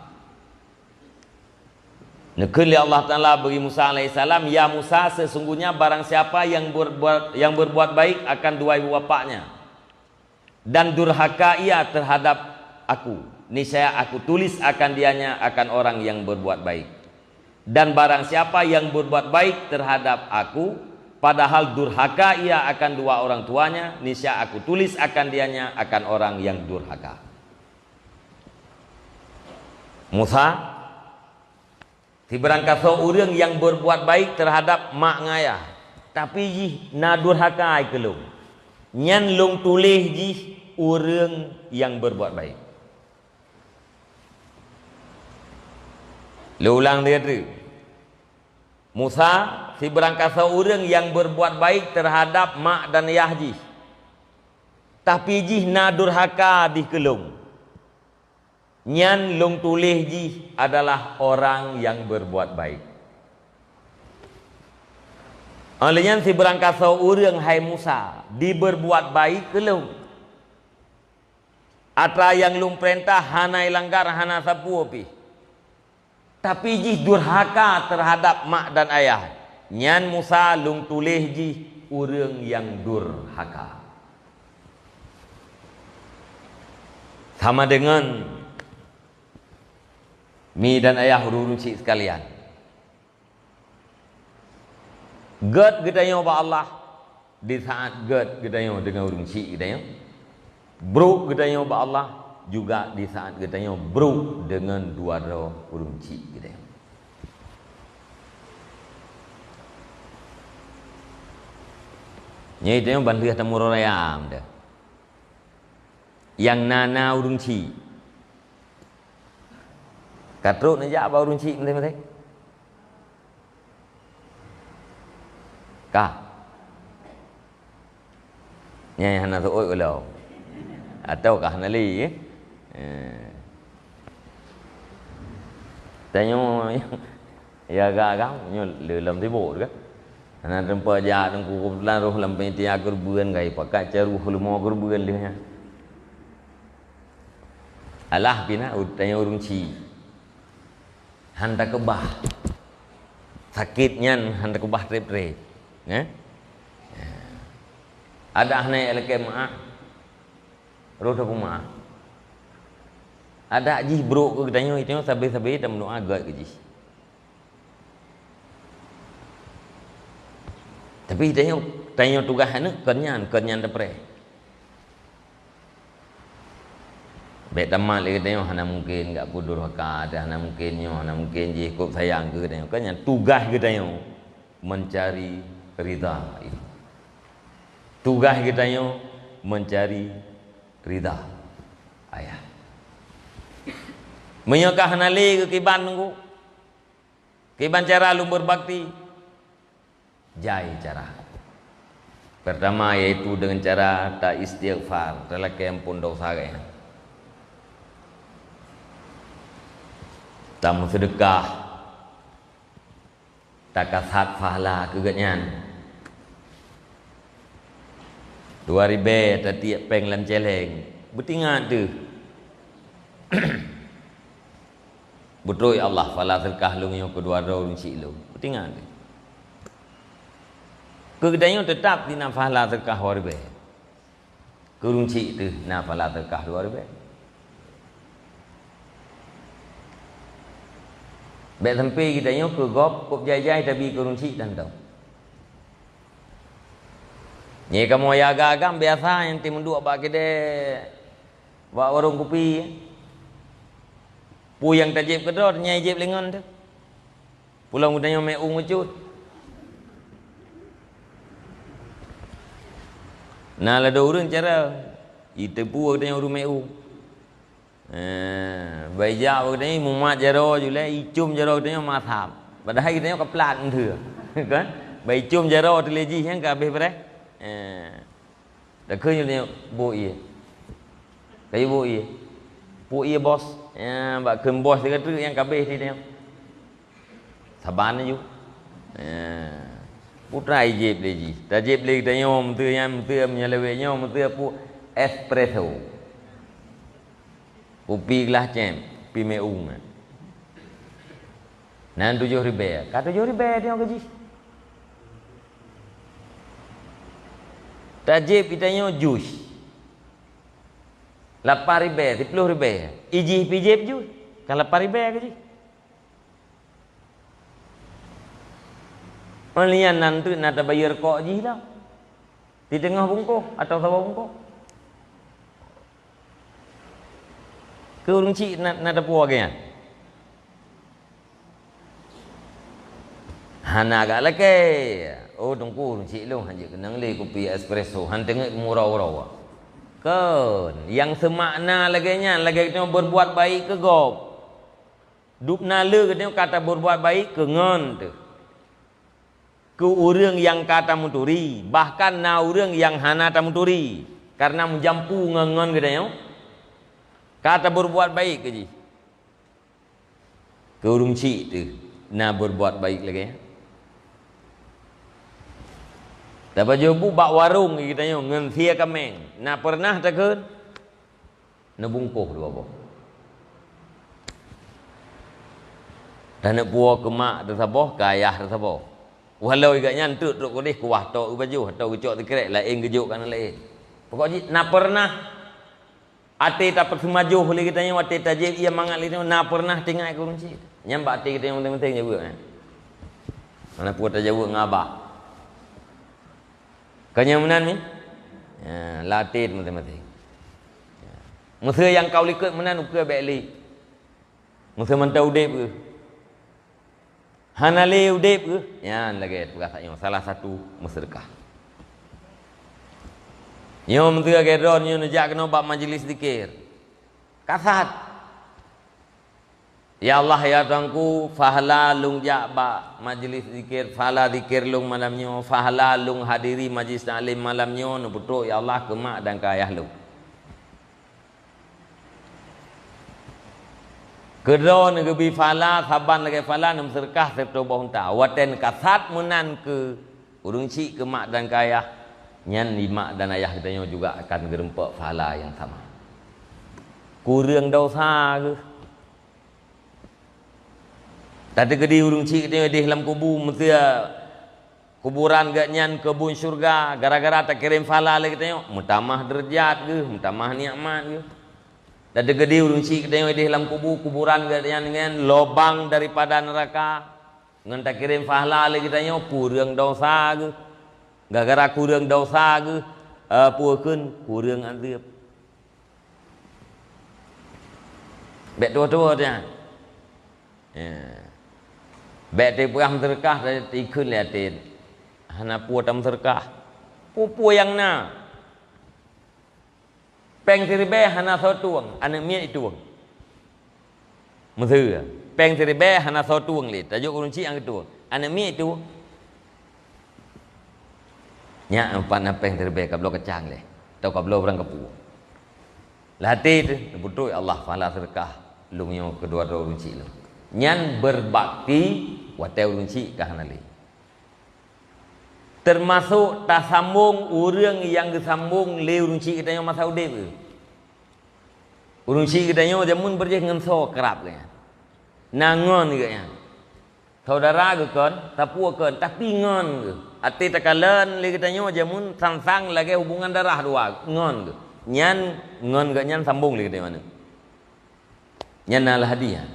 Neukheun lé Allah Ta'ala bagi Musa alaihi salam, "Ya Musa, sesungguhnya barang siapa yang berbuat, yang berbuat baik akan dua ibu bapaknya, dan durhaka ia terhadap Aku, niscaya Aku tulis akan dianya akan orang yang berbuat baik. Dan barang siapa yang berbuat baik terhadap Aku, padahal durhaka ia akan dua orang tuanya, niscaya Aku tulis akan dianya akan orang yang durhaka." Musa, sibarangkasoe ureuëng nyang berbuat baik terhadap mak ngon ayah, tapi jih na durhaka keu Lôn, nyan Lôn tuléh jih ureuëng nyang berbuat baik. Lôn ulang lagi. Musa, sibarangkasoe ureuëng nyang berbuat baik terhadap mak dan yah jih, tapi jih na durhaka dih keu Lôn, nyan Lôn tuléh jih adalah orang nyang berbuat baik. Óh lheueh nyan, sibarangkasoe ureuëng, hai Musa, jiberbuat baik keu Lôn, atra nyang Lôn peurintah hana ilanggar, hana sapeue pih, tapi jih durhaka terhadap mak dan ayah, nyan Musa Lôn tuléh jih ureuëng nyang durhaka. Sama deungon mi dan ayah, ureuëng-ureuëng chik sekalian. Gét geutanyoe bak Allah di saat gét geutanyoe deungon ureuëng chik geutanyoe. Brok geutanyoe bak Allah juga di saat geutanyoe brok deungon dua droe ureuëng chik geutanyoe. Nyoe geutanyoe ban lheueh tameuroe raya meunan. Nyang na-na ureuëng chik. Ka trok neujak bak ureuëng chik maté-maté. Ka. Nyang hana seuôt ulôn. Atawa ka hana lé, eh? Eh. Tanyoe ya agam-agam nyoe le lom sibuk kan. Hana teumpat jak Teungku, keubeutulan roh lam panitia keureubeuen, gai pakat caruh leumo keureubeuen lheueh nyan. Alah pih na tanyoe ureueng chik. Han takeubah. Sakét nyan han takeubah treb-treb. Eh? Adak hana lakée meu'ah, roh tapeumeu'ah. Adak jih brok keu geutanyoe, tanyoe sabe-sabe tameudoá gét keu jih. Tapi tanyoe, tanyoe tugaih aneuk kon nyan, kon nyan tapreh. Bék tamat lé geutanyoe, hana mungken gak ku durhaka, hana mungken nyoe, hana mungken jih, kop sayang keu geutanyoe. Kan nyan tugaih geutanyoe mencari ridha. Tugaih geutanyoe mencari ridha Ayah. Meunyoe ka hana lé keu kiban Teungku, kiban cara lôn beubakti? Jai cara. Pertama, yaitu deungon cara ta-istighfar, talakée amphon desya geuh nyan. Tameuseudeukah, takasat pahala keu geuh nyan. Dua ribée tatiek péng lam céléng, beutingat teuh. Beutôi Allah, pahala seudeukah lôn nyoe keudua droe ureueng chik lôn. Beutingat teuh. Keu geutanyoe teutab di na pahala seudeukah dua ribée. Keu ureueng chik teuh na pahala seudeukah dua ribée. Bék sampoe geutanyoe keu gob kop jai-jai tabi keu ureueng chik dan dong. Nyoe kamoe ya agam-agam biasa nyang teumeudok bak keudée, bak warong kupi. Peue nyang tajieb keudroe, nyang jieb lé ngon teuh. Pulang geutanyoe meu'ueng meucut. Na ladôm ureueng cara, iteupeue geutanyoe ureueng meu'ueng. Eh, bai jak geutanyoe mumat jaroe julée, icom jaroe geutanyoe masam. Padahai geutanyoe ka plat meuteue. Kan? Bai icom jaroe teulée jih nyang ka habéh preh. Eh. Takheun nyoe, "Boh ie." Kayue boh ie. Boh ie, bos. Ya, bak kheun bos teuka treuk nyang kabeh di nyoe. Saban laju. Ya. Putra ijeb lé jih. Tajeb lé geutanyoe meuteue nyan, meuteue meunyoe lewat nyoe, meuteue peue espresso. Kupi glah cem, pi meu'ueng. Nan tujoh ribée. Ka tujoh ribée nyoe keu jih. Tajeb geutanyoe jus. Lapan ribée, siplôh ribée. Ijih pih jeb jus. Ka lapan ribée keu jih. Meulian nan teuk na tabayeue rukok jih dah. Di teungoh bungkôh atawa saboh bungkôh. Keu ureueng chik na, na tapuwoe geuh nyan. Hana gak lakée. Oh, Teungku, ureueng chik lôn hanjeuet keunong lé kupi espresso, han teungeut murah-uroe. Kon, nyang seumakna lagée nyan, lagée tanyoe beurbuat baik keu gob. Dubna le geutanyoe ka tabeurbuat baik keu ngon teuh. Keu ureueng nyang ka tameuturi, bahkan na ureueng nyang hana tameuturi, kareuna meujampu ngon, ngon geutanyoe, ka tabeurbuat baik keu jih. Keu ureueng chik teuh na beurbuat baik lagée nyan. Tapajoh bu bak warong geutanyoe ngon sie kaméng, na peureunah takheun? Neubungkôh dua boh. Dan neupuwoe keu mak teusaboh, keu ayah teusaboh. Walau gobnyan teuk trok keudeh kuwah tok geupajoh atawa geucok sikrek laén geujok keu aneuk laén. Pokok jih na peureunah até tapeuseumajoh lé geutanyoe, até tajép ie mangat lé geutanyoe, na peureunah teuingat keu ureueng chik. Nyan bak até geutanyoe mantong-mantong jaweueb nyan. Mana peue tajaweueb ngon abah. Ka nyang meunan mi? Ya, latét maséng-maséng. Ya. Meuseu nyang ka u likot meunan ukeue bék li. Meuseu mantong udép keuh. Hana lé udép keuh. Nyan lagée peugah tanyoe salah satu meuseudeukah. Nyoe meuseu lagée droe nyoe neujak keunoe bak majlis zikir. Kasat. Ya Allah, ya Tuhanku, pahala lôn jak bak majlis zikir, pahala zikir lôn malam nyoe, pahala lôn hadiri majlis taklim malam nyoe, neupeutrok, ya Allah, keu mak dan keu ayah lôn. Keudroe neugeubri pahala, saban lagée pahala neumeuseudeukah sireutôh boh unta. Watée neukasat meunan keu ureuëng chik, keu mak dan keu ayah, nyan di mak dan ayah geutanyoe juga akan geurumpok pahala nyang sama. Kureueng desya geuh. Tateukeudi ureuëng chik geutanyoe ideh lam kubu, meuseu kuburan geuh nyan keubun syeuruga, gara-gara takirém pahala lé geutanyoe, meutamah deurajat geuh, meutamah nikmat geuh. Tateukeudi ureuëng chik geutanyoe ideh lam kubu, kuburan geuh nyan ngon lubang daripada neuraka, ngon takirém pahala lé geutanyoe, kureueng desya geuh. Gara-gara kureueng desya geuh, eh, peue kheun, kureueng azeueb. Bék tuwoe-tuwoe nyan. Ya. Bék teupeugah meuseudeukah, tapi ikheun lé até. Hana peue tameuseudeukah. Peue-peue nyang na. Péng siribée hana soe tueng, aneuëk miet itueng. Meuseu, péng siribée hana soe tueng lé, tajok ureuëng chik nyang geutueng. Aneuëk miet itueng. Nyak pat na péng siribée kabloe kacang lé, atau kabloe barang keupeue. Lam até teuh, neupeutrok, "Ya Allah, pahala seudeukah lôn nyoe keudua droe ureuëng chik lôn." Nyan beubakti watée ureuëng chik ka hana lé. Teumasok tasambong ureuëng nyang geusambong lé ureuëng chik geutanyoe masa udeb geuh. Ureuëng chik geutanyoe jameun beurjéh ngon soe krab geuh nyan. Na ngon geuh nyan. Saudara geuh kon, sapeue kon, tapi ngon geuh. Até takalon lé geutanyoe jameun sang-sang lagée hubungan darah dua, ngon geuh. Nyan ngon geuh nyan sambong lé geutanyoe aneuëk. Nyan na hadiah.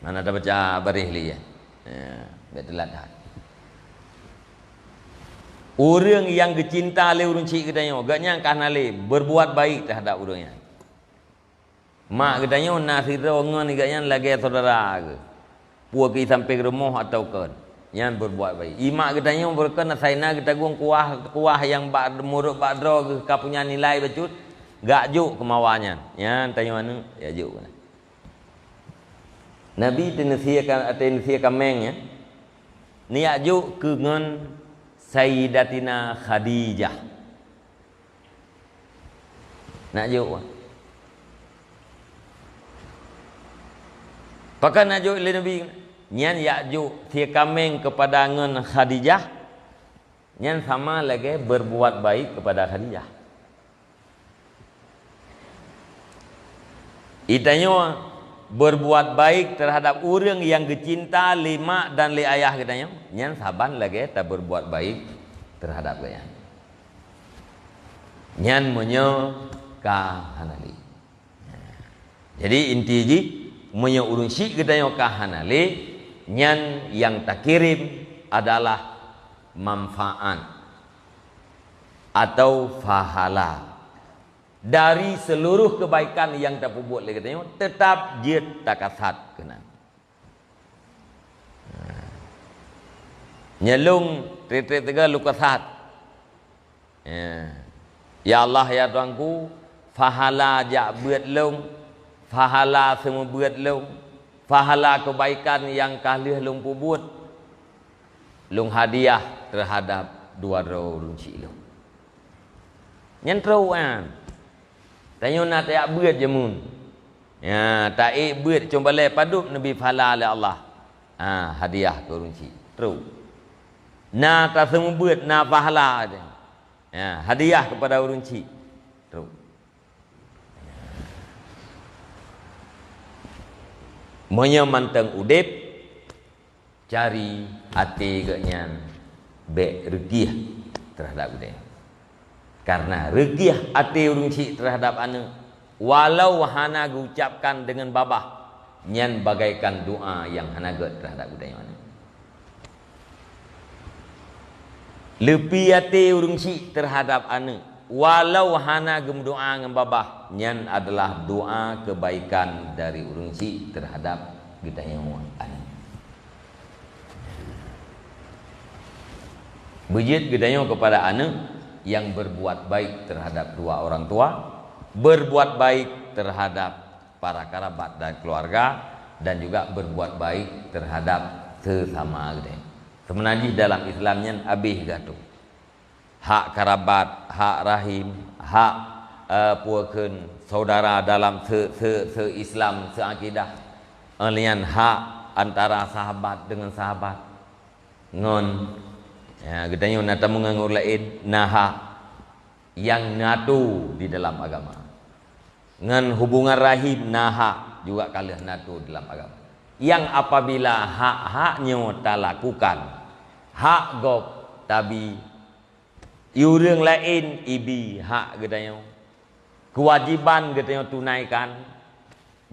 Mana tabaca baréh lé, ya. Ya, bék teulat that. Ureuëng nyang geucinta lé ureuëng chik geutanyoe, geuh nyan ka hana lé, beurbuat baik teuhadap ureuëng nyan. Mak geutanyoe na sidroe ngon geuh nyan lagée saudara geuh. Peue keu sampéng rumoh atawa kon. Nyan beurbuat baik. Ié mak geutanyoe beureukan asai na geutagong kuah, kuah nyang bak murot bak droe geuh ka punya nilai bacut, gak jok keumawa nyan. Nyan tanyoe aneuëk, ya jok keunan. Nabi teuneusie ka, teuneusie kaméng, ya. Neujak jok keu ngon Sayyidatina Khadijah. Nak jok. Pakon nak jok lé Nabi? Nyan jak jok sie kaméng keupada ngon Khadijah, nyan sama lagée beurbuat baik keupada Khadijah. Geutanyoe beurbuat baik teuhadap ureuëng nyang geucinta lé mak dan lé ayah geutanyoe, nyan saban lagée tabeurbuat baik teuhadap geuh nyan. Nyan meunyoe ka hana lé. Jadi, inti jih, meunyoe ureuëng chik geutanyoe ka hana lé, nyan nyang takirém adalah manfaat atau pahala dari seluruh keubaikan nyang tapeubuet lé geutanyoe, teutab jeuet takasat keunan. Nyan lôn treb-treb teuga lukasat. Ya. Ya Allah, ya Tuhanku, pahala jak beuet lôn, pahala seumeubeuet lôn, pahala keubaikan nyang ka lheueh lôn peubuet, lôn hadiah teuhadap dua droe ureuëng chik lôn. Nyan trok nyan. Tanyoe na tajak beuet jameun. Ya, taék beuet combalée padub neubri pahala lé Allah. Ha, hadiah keu ureuëng chik. Trok. Na taseumeubeuet, na pahala. Ya, hadiah keupada ureuëng chik. Trok. Meunyoe mantong udeb, cari até geuh nyan bék reugiah teuhadap geutanyoe. Karena reugiah até ureuëng chik teuhadap aneuëk, walau hana geuucapkan deungon babah, nyan bagaikan doa nyang hana gét teuhadap geutanyoe aneuëk. Leupie até ureuëng chik teuhadap aneuëk, walau hana geumeudoá ngon babah, nyan adalah doa keubaikan dari ureuëng chik teuhadap geutanyoe aneuëk. Beujeuet geutanyoe keupada aneuëk nyang beurbuat baik teuhadap dua orang tua, beurbuat baik teuhadap para karabat dan keuluwarga, dan juga berbuat baik terhadap sesama geutanyoe. Seubeuna jih dalam Islam nyan abéh geuatoe. Hak karabat, hak rahim, hak, eh, peue kheun saudara dalam se-, se-, se-Islam, seakidah. Nyan hak antara sahabat dengan sahabat. Ngon, ya, geutanyoe na tameungon ureueng laén, na hak nyang na atoe di dalam agama. Ngon hubungan rahim na hak juga ka lheueh na atoe dalam agama. Nyang apabila hak-hak nyoe talakukan, hak gob tabi, ureueng laén ibi hak geutanyoe, keuwajiban geutanyoe tunaikan,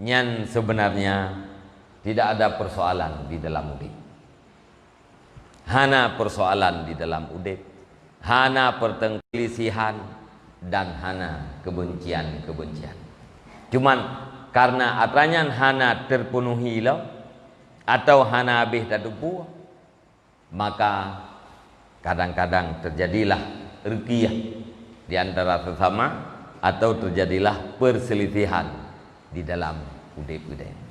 nyan seubeunarnya tidak ada persoalan di dalam udép. Hana persoalan di dalam udép, hana pertengkelisihan, dan hana kebencian-kebencian. Cuman, karena atra nyan hana terpenuhi lom, atau hana habéh tateupeue, maka kadang-kadang terjadilah rukiah di antara sesama, atau terjadilah perselisihan di dalam udép geutanyoe.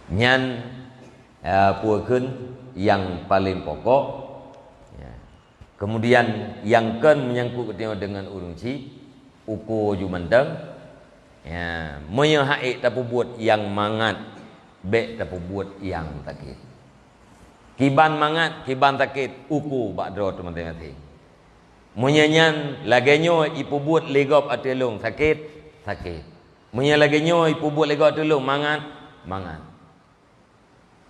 Nyan, eh, peue kheun nyang paleng pokok. Ya. Kemudian, nyang kheun menyangkut geutanyoe deungon ureueng chik, uko ju mantong. Ya, meunyoe han ék tapeubuet nyang mangat, bék tapeubuet nyang sakét. Kiban mangat, kiban sakét, uko bak droe teuh maséng-maséng. Meunyoe nyan lagée nyoe ipeubuet lé gob ateueh lôn sakét, sakét. Meunyoe lagée nyoe ipeubuet lé gob ateueh lôn mangat, mangat.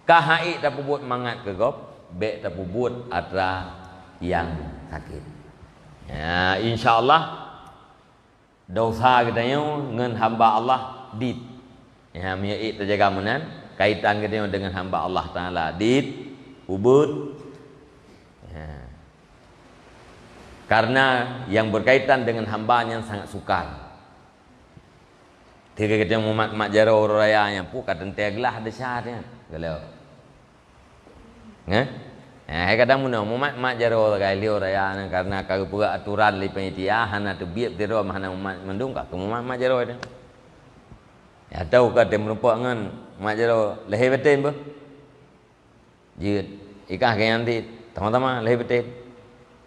Ka han ék tapeubuet mangat keu gob, bék tapeubuet atra nyang sakét. Ya, insya Allah, desya geutanyoe ngon hamba Allah dit. Ya, meunyoe ék tajaga meunan, kaitan geutanyoe deungon hamba Allah Taala dit, ubit. Ya. Karena yang berkaitan dengan hamba nyan sangat sukar. Tiga geutanyoe mumat mak jaroe uroe raya nyan, puh ka teuntée glah desya nyan. Geulo. Nggak? Eh, hai kadang meunoe, mumat mak jaroe sagai lheueh raya nyan, karena ka geupeugah aturan lé panitia, hana teubiet sidroe, hana mumat mandum, ka keu mumat mak jaroe nyan. Ya, tau ka tem meureumpok ngon mak jaroe, lheueh baten beuh. Jeuet, ikah keu nyan cit, tamah-tamah lheueh baten.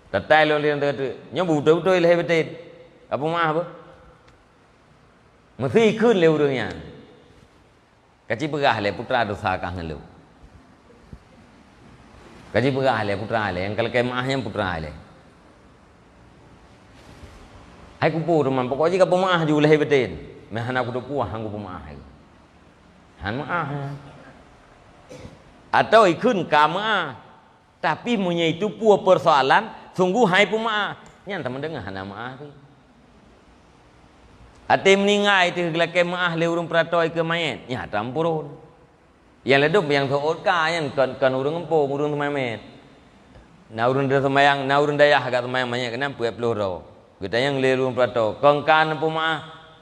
Tatai lôn lé nyan teuka teuk, nyoe beutôi-beutôi lheueh baten. Ka peumeu'ah beuh. Meusé kheun lé ureueng nyan. Ka ci peugah lé putra desya kah ngon lôn. Ka ci peugah lé putra lé, nyang ka lakée meu'ah nyan putra lé. Hai kupeue teuma, pokok jih ka peumeu'ah ju lheueh baten. Meuhana kuteupeue han kupeumeu'ah. Han meu'ah. Atau ikheun ka meu'ah. Tapi meunyoe itu peue persoalan, sungguh hai peumeu'ah. Nyan teuma deungon hana meu'ah pih. Até meuninggai teuh geulakée meu'ah lé ureueng peurato ikeue manyét, nyan tampuron. Nyang ladôm nyang seuôt ka nyan kon, kon ureueng gampông, ureueng teumanyét. Na ureueng teuseumayang, na ureueng dayah ka seumayang manyét keunan peuet ploh droe. Geutanyong lé ureueng peurato, "Kon ka neupeumaáh?"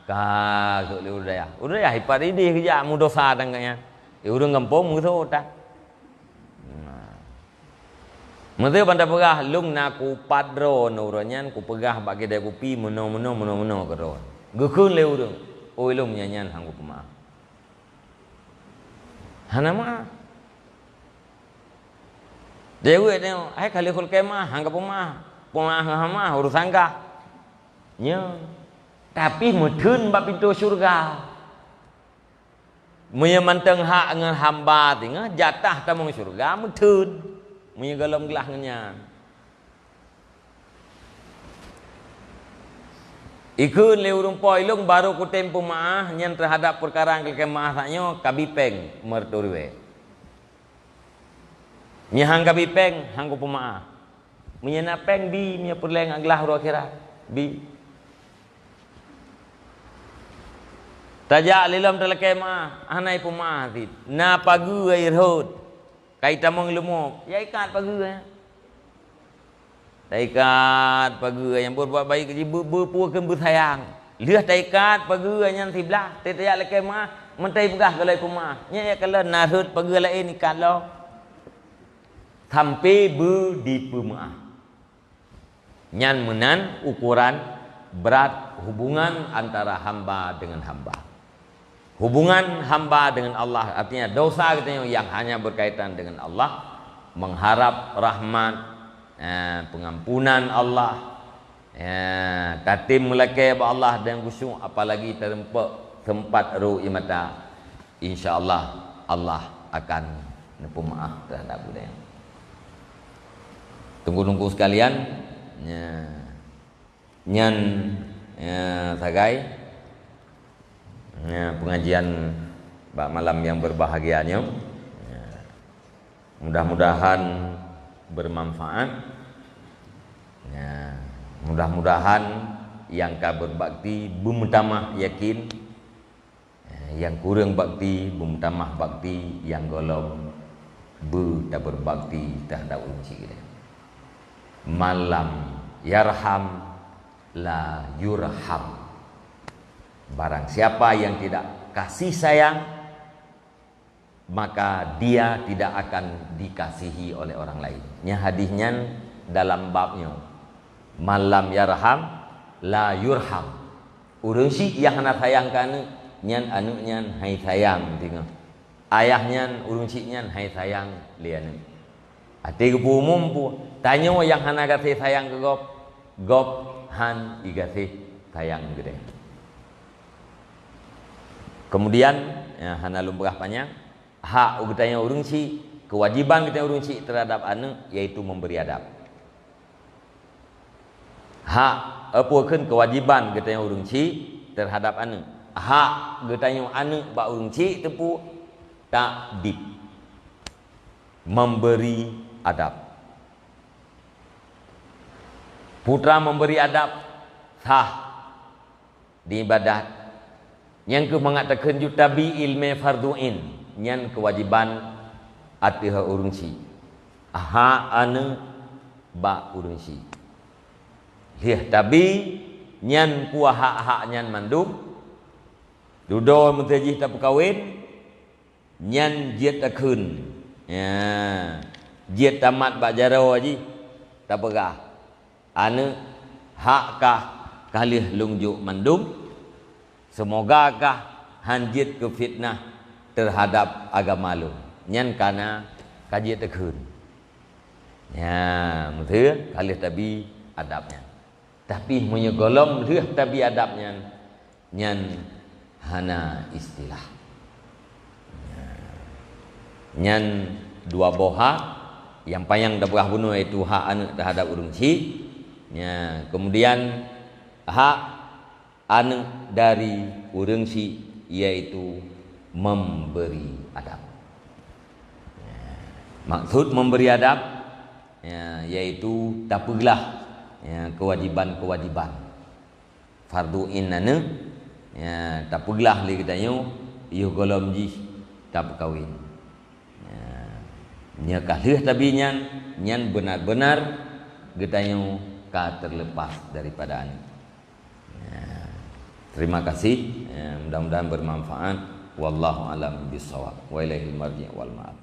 "Ka," kheun lé ureueng dayah. Ureueng dayah ipat idéh geujak meudosa tan gobnyan. Eh, ureueng gampông meuseuôt tan. Nah. Meuseu ban tapeugah, lôn na kupat droe ngon ureueng nyan, kupeugah bak keudè kupi meunoe-meunoe, meunoe-meunoe keudroe. Geukheun lé ureueng, "Oi, lôn nyan, nyan han kupeumaáh." Hana meu'ah. Jaweueb nyoe, hai ka lheueh lakée meu'ah, han ka peumaáh. Peumaáh hana meu'ah, urusan kah. Nyoe. Tapi meutheun bak pintoe syeuruga. Meunyoe mantong hak ngon hamba singoh, jatah tamong syeuruga meutheun. Meunyoe gohlom glah ngon nyan. Ikheun lé ureueng po ilôn barô kutem peumaáh nyan teuhadap peukara nyang lakée meu'ah sak nyoe, kabi péng meureutoh ribée. Nyan han kabi péng, han kupeumaáh. Meunyoe na péng bi, meunyoe peureulée ngon glah uroe akhirat, bi. Tajak lé lom talakée meu'ah, hana ipeumaáh cit. Na pageue rhot. Ka itamong leumo, ya ikat pageue nyan. Taikat pageue nyang beubuat baik jih, beu-, beupeue keu beusayang. Lheueh taikat pageue nyan siblah, teuh tajak lakée meu'ah, meutai peugah gohlom peumaáh. Nyan ya kalon na rhot pageue laén ikat lom. Sampai beu dipeumeu'ah. Nyan meunan ukoran brat hubungan antara hamba dengan hamba. Hubungan hamba dengan Allah, artinya dosa geutanyoe yang hanya berkaitan dengan Allah, mengharap rahmat, eh, pengampunan Allah, eh, tatem meulakée bak Allah dan khusyuk, apalagi teureumpok teumpat ru ie mata, insya Allah, Allah akan neupeumaaf terhadap geutanyoe. Teungku-teungku sekalian, ya, nyan, ya, sagai, ya, pengajian bak malam yang berbahagia nyoe. Ya. Mudah-mudahan bermanfaat. Ya. Mudah-mudahan nyang ka beubakti beumeutamah yakin. Eh, nyang kureueng bakti, beumeutamah bakti, nyang gohlom beutabeubakti teuhadap ureueng chik geuh. Man lam yarham, la yurham. Barang siapa yang tidak kasih sayang, maka dia tidak akan dikasihi oleh orang lain. Nyan hadis nyan dalam bab nyoe. Man lam yarham, la yurham. Ureueng chik nyang hana sayang keu aneuk, nyan aneuk nyan hai sayang teungoh. Ayah nyan, ureueng chik nyan hai sayang lé aneuk. Até geupeu umum pu, tanyoe nyang hana gaséh sayang keu gob, gob han igaséh sayang geude. Kemudian, ya, hana lôn peugah panyang, hak geutanyoe ureueng chik, kewajiban geutanyoe ureueng chik terhadap aneuk, yaitu memberi adab. Hak, eh, peue kheun kewajiban geutanyoe ureueng chik terhadap aneuk. Hak geutanyoe aneuk bak ureueng chik teupeu ta'dib, memberi adab. Putra memberi adab sah di ibadat. Nyang keuh mangat takheun ju tabi ileumé fardhu ain, nyan kewajiban ateueh ureueng chik. Hak aneuk bak ureueng chik. Lheueh tabi, nyan peue hak-hak nyan mandum, dudoe meuteujih tapeukawen, nyan jeuet takheun. Ya, jeuet tamat bak jaroe jih, tapeugah, "Aneuk, hak kah ka lheueh lôn jok mandum. Seumoga kah han jeuet keu fitnah teuhadab agama lôn." Nyan kana ka jeuet takheun. Ya, meuteue ka lheueh tabi adab nyan. Tapi meunyoe gohlom lheueh tabi adab nyan, nyan hana istilah. Nyan dua boh hak, nyang panyang tapeugah bunoe yaitu hak aneuk teuhadap ureueng chik. Nya, kemudian hak aneuk dari ureueng chik yaitu memberi adab. Maksud memberi adab, ya, yaitu tapeuglah, ya, kewajiban-kewajiban. Fardhu ain aneuk, ya, tapeuglah lé geutanyoe yoh gohlom jih tapeukawen. Ya, nyoe ka lheueh tabi nyan, nyan benar-benar geutanyoe ka terlepas daripada aneuk. Ya, terima kasih. Ya, mudah-mudahan bermanfaat. Wallahu alam bissawab. Wa ilaihil marji' wal ma'ab.